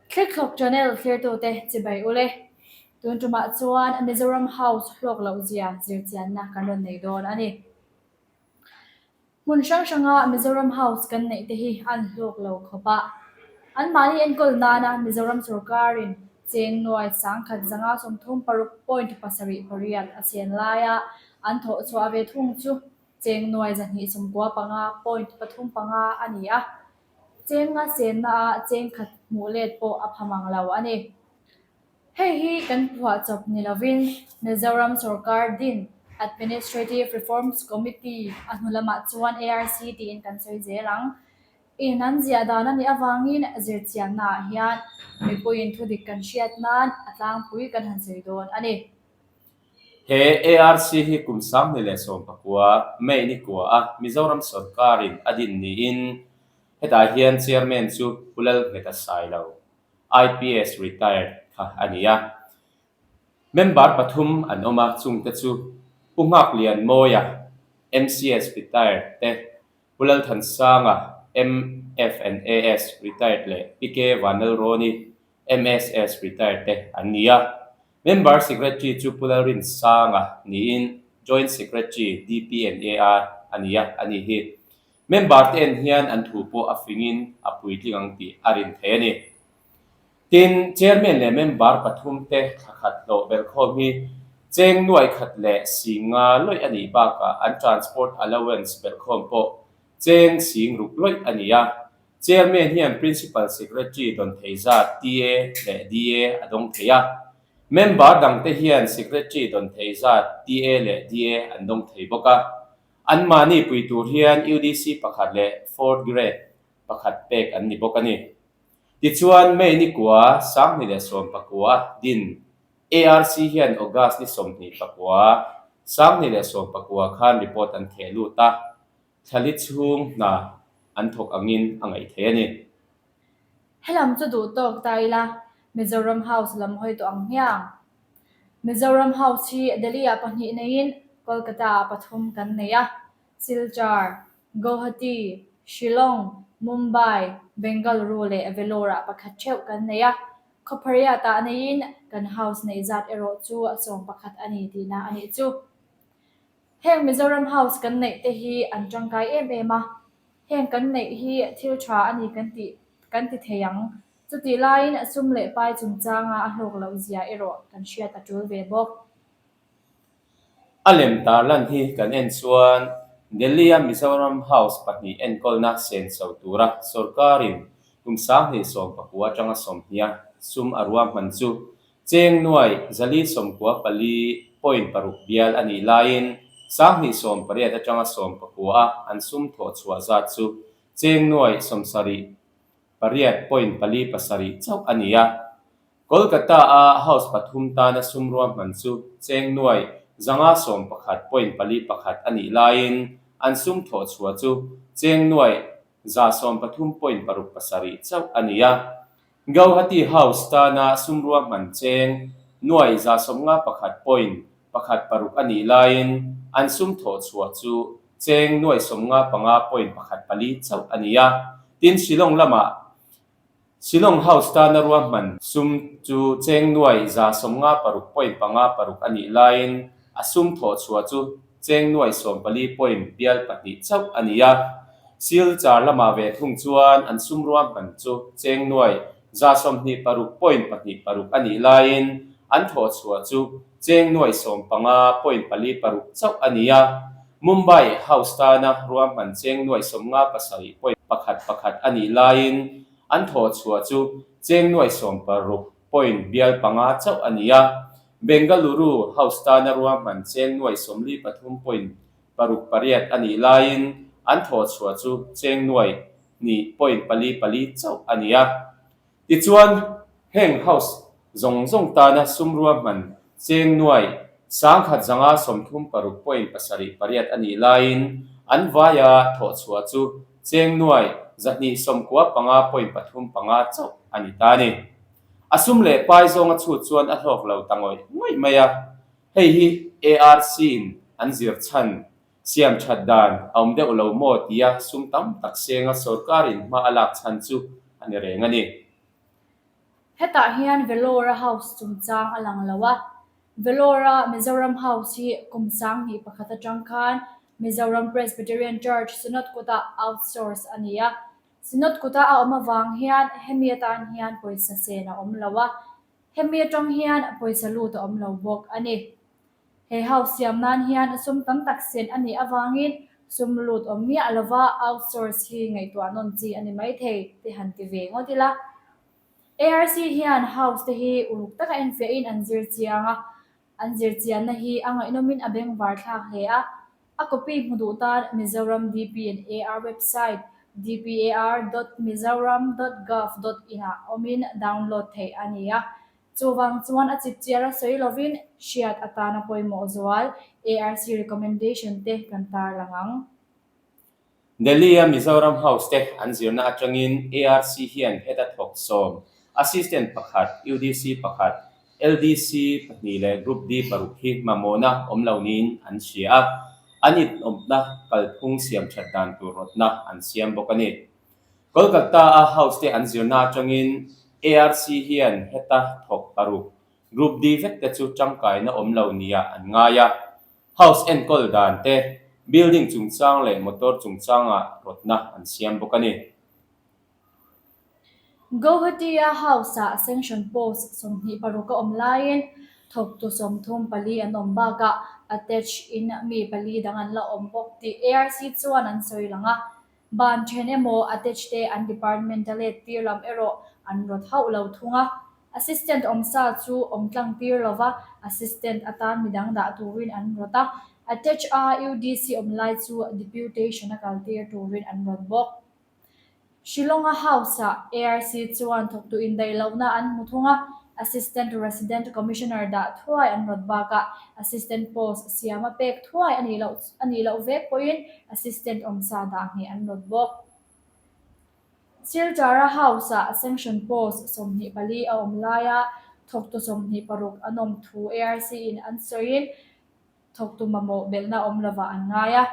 Thlikthlawk Channel thlirtute chibai ule. Tun tumah chuan Mizoram House hlawk loh zia zirchianna kan rawn nei dawn a ni. Hmun hrang hranga Mizoram House kan neih te hi an hlawk lo khawp a. Anmahni enkawl nana Mizoram sorkarin cheng nuai 1536 point 7 8 a chen laia an thawh chhuah ve thung chu cheng nuai 295 point 3 5 a ni a. Chenga chennaah cheng khat hmuh let pawh a pha mang lo a ni. Hei hi kan phuahchawp ni lovin Mizoram sorkar din Administrative Reforms Committee a hnu lamah chuan ARC tiin kan sawi zel ang. In an ziah dan a nih avangin zirchiannaah hian mipuiin thudik kan hriat nan a tlangpui kan han sawi dawn a ni. He ARC hi kum 2019 May ni kua a Mizoram sorkarin a din niin hetah hian Chairman chu Pu Lalhmeta Sailo IPS retired kha a ni a. Member pathum an awm a, chungte chu Pu Nghaklianmawia, MCS retired te, Pu Lalthansanga, MF and AS retired leh Pi K Vanlalrawni, MSS retired te an ni a. Member Secretary chu Pu Lalrinsanga niin Joint Secretary DP and AR a ni a, a ni hi. Member te en hian an thu pawh a fingin a puitling ang tih a rin thei a ni. Tin, Chairman leh member pathum te thla khat hlawh belhkhawm hi cheng nuai khat leh sing nga lawih a nih bakah an transport allowance belhkhawm pawh cheng sing ruk lawih a ni a. Chairman hian Principal Secretary dawn thei zat TA leh DA a dawng thei a. Member dangte hian Secretary dawn thei zat TA leh DA an dawng thei bawk a. Anmahni pui tur hian UDC pakhat leh Fourth Grade pakhat pek an ni bawk a ni. Tichuan, May ni kua 2019 din ARC hian August ni 29, 2019 khan report an theh lut a, thlali chhung hna an thawk angin a ngaih theih a ni. Helam chu duh tawk ta ila, Mizoram House lam hawi tawh ang hmiang. Mizoram House hi Delhi-ah pahnih neiin Kolkata-ah pathum kan nei a, Silchar, Guwahati, Shillong, Mumbai, Bengaluru leh Vellore-ah pakhat theuh kan nei a. Khawphariatah neiin kan house neih zat erawh chu 11 a ni tihna a nih chu. Heng Mizoram House kan neih te hi an tangkai em em a, heng kan neih hi thil tha a ni kan tih kan ti thei ang. Chutih laiin sum leh pai chungchanga a hlawk loh zia erawh kan hriat a tul ve bawk. A lem tarlan hi kan en chuan Delhi-a Mizoram House pahnih enkawlna senso tura sorkarin kum 2019 atanga sawmhnia sum a ruahman chu cheng nuai 494 point paruk bial a nih laiin 2018 atanga 19-a an sum thawh chhuah zat chu cheng nuai 70 pariat point pali pasarih chauh a ni a. Kolkata-a House pathum tana sum ruahman chu cheng nuai 511 point pali pakhat a nih laiin an sum thawh chhuah chu cheng nuai 133 point paruk pasarih chauh a ni a. Gauhati House tana sum ruahman cheng nuai 151 point pakhat paruk a nih laiin an sum thawh chhuah chu cheng nuai 95 point pakhat pali chauh a ni a. Tin, Shillong lamah Shillong House tana ruahman sum chu cheng nuai 156 point panga paruk a nih laiin a sum thawh chhuah chu cheng nuai 14 point bial pahnih chauh a ni a. Silchar lamah ve thung chuan an sum ruahman chu cheng nuai 26 point pahnih paruk a nih laiin an thawh chhuah chu cheng nuai 15 point pali paruk chauh a ni a. Mumbai House tana ruahman cheng nuai 57 point pakhat pakhat a nih laiin an thawh chhuah chu cheng nuai 16 point bial panga chauh a ni a. Bengaluru House tana ruahman cheng nuai 43 point paruk pariat a nih laiin an thawh chhuah chu cheng nuai hnih point pali pali chauh a ni a. Tichuan, heng House zawng zawng tana sum ruahman cheng nuai 1136 point pasarih pariat a nih laiin an vaia thawh chhuah chu cheng nuai 295 point pathum panga chauh a ni ta a ni. A sum leh pai zawnga chhut chuan a hlawk lo ta ngawih ngawih mai a, hei hi ARC-in an zir chhan Siam that dan a awm deuh lo maw tia sum tam tak senga sorkarin hma a lak chhan chu a ni reng a ni. Hetah hian Vellore-a House chungchang a lang lo a. Vellore-a Mizoram House hi kum 2001 atang khan Mizoram Presbyterian Church Synod kutah outsource a ni a. Synod kuta a awm avang hian hemi atan hian pawisa sen a awm lo a, hemi atang hian pawisa lut a awm lo bawk a ni. He house siam nan hian sum tam tak sen a nih avangin sum lut awm miah lova outsource hi ngaihtuah nawn chi a ni maithei te han ti ve ngawt ila. ARC hian house te hi uluk taka enfiahin an zir chiang a, an zir chianna hi a ngaihnawmin a bengvar thlak hle a. A copy hmu duh tan Mizoram DP and AR website dpar dot mizoram dot gov dot in ah awmin download theih a ni a. Chuvang chuan a chipchiar a sawi lovin hriat atana pawimawh zual ARC recommendation te kan tarlang ang. Delhi-a Mizoram House te an zirna atangin ARC hian heta thawk sawm, Assistant pakhat, UDC pakhat, LDC pahnih leh Group D paruk hi mamawhna awm lo niin an hria a, an inawpna kalphung siam that dan tur rawtna an siam bawk a ni. Kolkata-a House te an zirna atangin ARC hian heta thawk paruk, Group D vek te chu tangkaina awm lo nia an ngai a. House enkawl dan te, building chungchang leh motor chungchangah rawtna an siam bawk a ni. Guwahati-a House-ah sanction post 26 a awm laiin thawktu 34 an awm bakah attach in mi pali dang an la awm bawk tih ARC chuan an sawi lang a. Ban then emaw attach te an department a let tir lam erawh an rawt hauh lo thung a. Assistant awmsa chu awm tlang tir lova assistant atan midang dah turin an rawt a, attach a UDC awm lai chu deputation a kal tir turin an rawt bawk. Shillong-a House-ah ARC chuan thawktu indaih lohna an hmu thung a, Assistant Resident Commissioner dah thuai an rawt bakah Assistant post siama pek thuai a nih loh a nih loh vek pawhin Assistant awmsa dah ngheh an rawt bawk. Silchara House-ah Sanction Post 24 a awm laia thawktu 26 an awm thu ARC-in an sawiin thawktu mamawh belhna awm lovah an ngai a.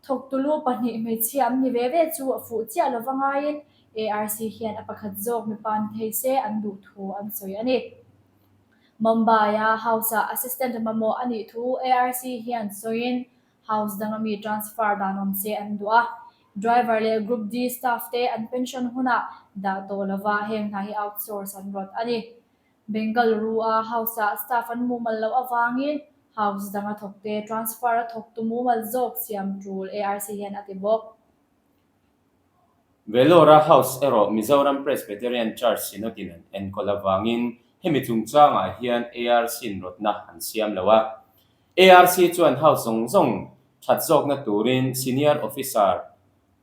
Thawktu lu pahnih hmeichhia an ni ve ve chu fuh chiah lova ngaiin ARC hian a pakhat zawk mipa ni thei se an duh thu an sawi a ni. Mumbai-a House-ah Assistant mamawh a nih thu ARC hian sawiin House danga mi transfer dan awm se an duh a, driver leh Group D staff te an pension hunah dah tawh lova heng hna hi outsource an rawt a ni. Bengaluru-a House-ah staff an mumal loh avangin House danga thawkte transfer a thawktu mumal zawk siam tul ARC hian a ti bawk. Vellore-a House erawh Mizoram Presbyterian Church Synod-in an enkawl avangin hemi chungchangah hian ARC-in rawtna an siam lo a. ARC chuan House zawng zawng that zawkna turin Senior Officer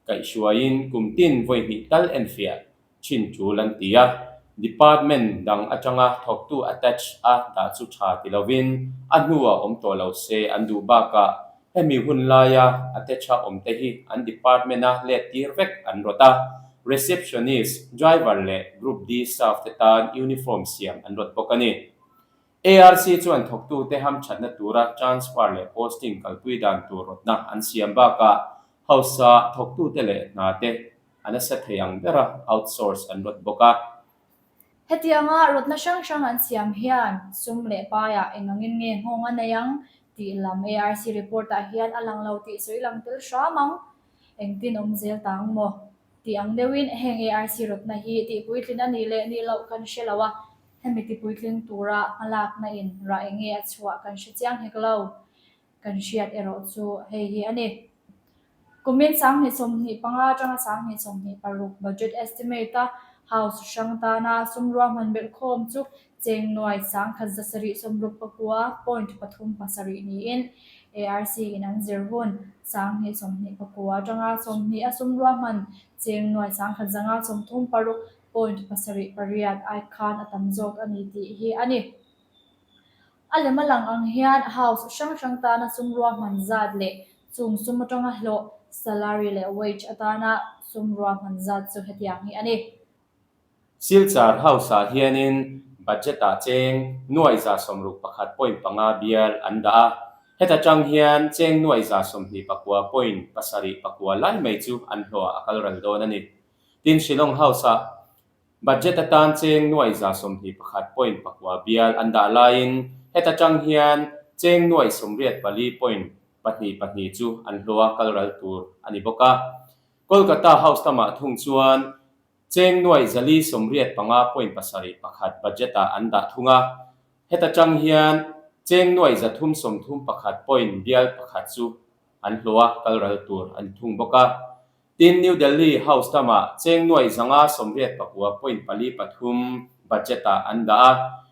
kaihhruaiin kum tin vawi hnih tal enfiah thin tul an ti a, Department dang atanga thawktu attach a dah chu tha ti lovin a hnuah awm tawh lo se an duh bakah hemi hun laia attach a awmte hi an department-a let tir vek an rawt a, Receptionist, Driver leh Group D staff te tan uniform siam an rawt bawk a ni. ARC chuan thawktute hamthatna tura transfer leh posting kalpui dan tur rawtna an siam bakah hausa thawktute leh hnate a nasa thei ang bera outsource an rawt bawk a. Hetianga rawtna hrang hrang an siam hian sum leh paiah eng angin nge nghawng a nei ang tih lam ARC report-ah hian a lang lo tih sawi lang tel hram ang. Engtin awm zel ta ang maw? Tih ang deuhin heng ARC rawtna hi tihpuitlin a nih leh nih loh kan hre lo a, Hemi tipuitling tura hmalakna in rah eng nge a chhuah kan hre chiang hek lo. Kan hriat erawh chu hei hi a ni. Kumin 2025 atanga 2026 budget estimate a House hrang tana sum ruahman belhkhawm chu cheng nuai 1769.37 niin ARC in an zir hun 2024 atanga 20 a sum ruahman cheng nuai 1536 Point pasarih pariat ai khan a tam zawk a ni tih hi a ni. A lem a lang ang hian house hrang hrang tana sum ruahman zat leh chung sum atanga hlawh, salary leh wage atana sum ruahman zat chu hetiang hi a ni. Silchar House-ah hianin budget-ah cheng nuai 61 point panga bial an dah a, heta tang hian cheng nuai 29 point pasarih pakua lai mai chu an hlawhah a kal ral dawn a ni. Tin, Shillong House-ah Budget atan cheng 121 point pakua bial an dah laiin heta tang hian cheng 84 point pahnih pahnih chu an hlawh a kal ral tur a ni bawk a. Kolkata House lamah thung chuan cheng 485 point pasarih pakhat budget-ah an dah thung a. Heta tang hian cheng 331 point bial pakhat chu an hlawh a kal ral tur a ni thung bawk a. Tin, New Delhi House lamah cheng 589 point pali pathum budget-ah an dah a,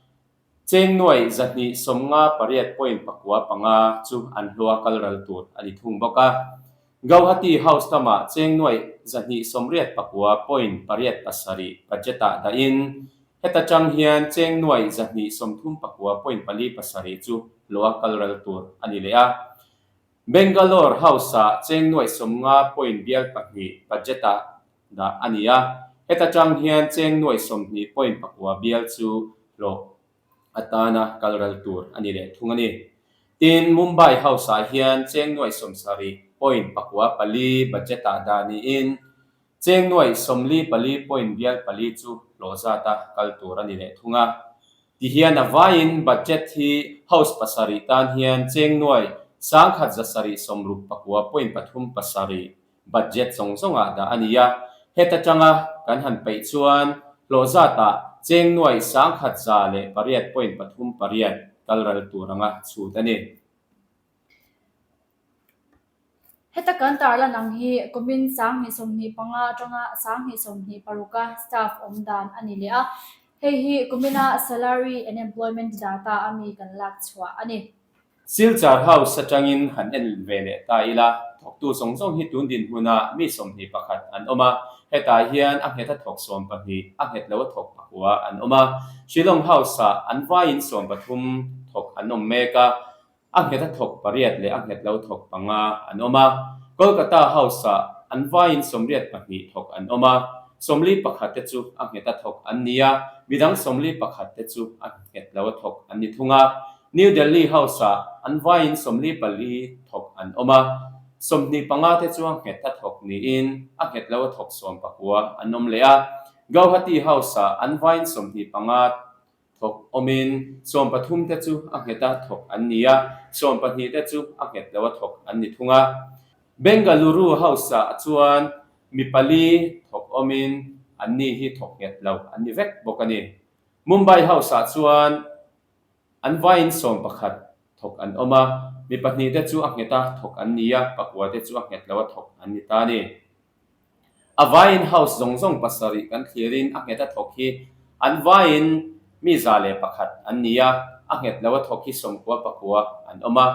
cheng 258 point pakua panga chu an hlawh a kal ral tur a ni thung bawk a. Gauhati House lamah cheng 289 point pariat pasarih budget-ah dahin, heta tang hian cheng 239 point pali pasarih chu hlawh a kal ral tur a ni leh a. Bangalore House-ah cheng 90 point bial pahnih budget-ah dah a ni a, heta tang hian cheng 20 point pakua bial chu hlawh atana kal ral tur a ni leh thung a ni. Tin, Mumbai House-ah hian cheng 70 point pakua pali budget-ah dah niin, cheng 44 point bial pali chu hlawh zata kal tur a ni leh thung a. Tihian a vaiin budget hi House pasarih tan hian cheng 1760 point pathum pasarih budget zawng zawngah dah a ni a. Heta tanga kan han peih chuan hlawh zatah cheng 1108 point pathum pariat kal ral tur anga chhut a ni. Heta kan tarlan ang hi kumin 2025 atanga 2026 a staff awm dan a ni leh a, hei hi kumina salary and employment data a mi kan lak chhuah a ni. Silchar House atangin han en ve leh ta ila, thawktu zawng zawng hi tun dinhmunah mi 21 an awm a, hetah hian a nghet a thawk 12, a nghet lo a thawk pakua an awm a. Shillong House-ah an vaiin 13 thawk an awm mek a, A nghet a thawk pariat leh a nghet lo thawk panga an awm a. Kolkata House-ah an vaiin 82 thawk an awm a, 41 te chu a nghet a thawk an ni a, midang 41 te chu a nghet lo a thawk an ni thung a. New Delhi House-ah an vaiin 44 thawk an awm a, 25 te chu a nghet a thawk niin a nghet lo a thawk 19 an awm leh a. Gauhati House-ah an vaiin 25 Thawk awmin 13 te chu a nghet a thawk an ni a, 12 te chu a nghet lo a thawk an ni thung a. Bengaluru House-ah chuan mi pali thawk awmin anni hi thawk nghet lo an ni vek bawk a ni. Mumbai House-ah chuan an vaiin 11 thawk an awm a, mi pahnih te chu a nghet a thawk an ni a, pakua te chu a nghet lo a thawk an ni ta a ni. A vaiin house zawng zawng pasarih kan thlirin a nghet a thawk hi an vaiin mi 101 an ni a, a nghet lo a thawk hi sawmkua pakua an awm a.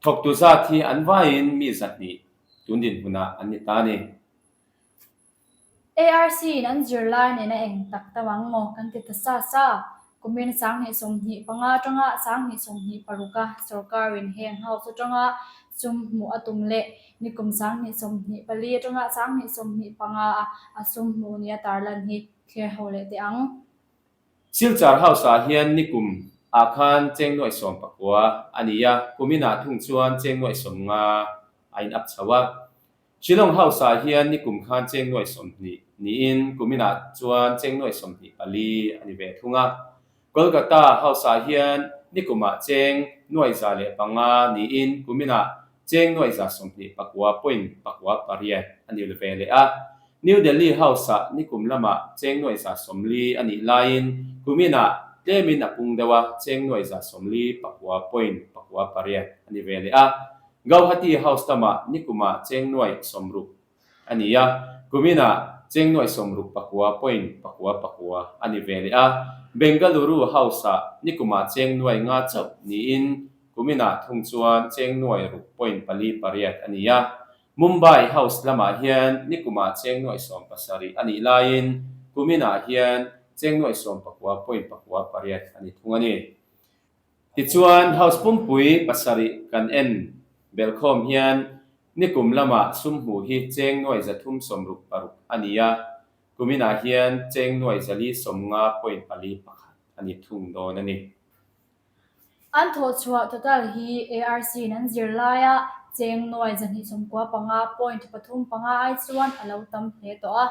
Thawktu zat hi an vaiin mi 200 tun dinhmunah an ni ta a ni. ARC in an zirlai nena eng tak tam ang maw kan ti ta sa sa. Kumin 2025 atanga 2026 a sorkarin heng house atanga sum hmuh a tum leh nikum 2024 atanga 2025 a a sum hmuh nia tarlan hi thlir ho leh teh ang. Silchar House-ah hian nikum ah khan cheng 19 a ni a, kuminah thung chuan cheng 90 a in up chho a. Shillong House-ah hian nikum khan cheng 20 niin kuminah chuan cheng 24 a ni ve thung a. Kolkata House-ah hian nikumah cheng 105 niin kuminah cheng 129 point pakua pariat a ni ve leh a. New Delhi House-ah nikum lamah cheng 140 a nih laiin kuminah tlemin a pung deuh a, cheng 149 point pakua pariat a ni ve leh a. Gauhati House lamah nikumah cheng 60 a ni a, kuminah cheng 64 point pakua pakua a ni ve leh a. Bengaluru House-ah nikumah cheng 500 chauh niin kuminah thung chuan cheng 6 point pali pariat a ni a. Mumbai House lamah hian nikumah cheng 70 a nih laiin kuminah hian cheng 90 point pakua pariat a ni thung a ni. Tichuan, House pumpui pasarih kan en belhkhawm hian nikum lamah sum hmuh hi cheng 366 a ni a, kuminah hian cheng 450 point pali pakhat a ni thung dawn a ni. An thawhchhuah total hi ARC-in an zir laia cheng 295 point pathum panga ai chuan a lo tam hle tawh a.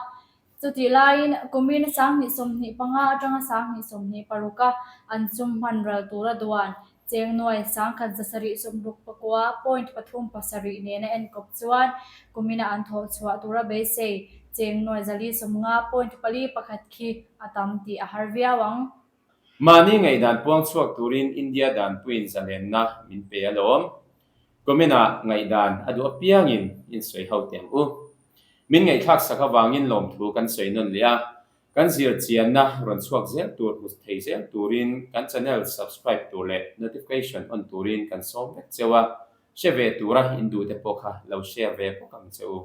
Chutih laiin kumin 2025 atanga 2026 a an sum hman ral tura duan cheng nuai 1769.37 nena enkawp chuan kumina an thawh chhuah tura beisei cheng nuai 450.41 khi a tam tih a har viau ang. Mahni ngaihdan puang chhuak turin India danpuiin zalenna min pe alawm. Comment-ah ngaihdan a duh apiangin insawi ho teh ang u. Min ngaihthlak sak avangin lawmthu kan sawi nawn leh a, kan zir chianna rawn chhuak zel tur hmu thei zel turin kan channel subscribe tur leh notification on turin kan sawm vek cheu a, hre ve tura in duhte pawh kha lo share ve bawk ang che u.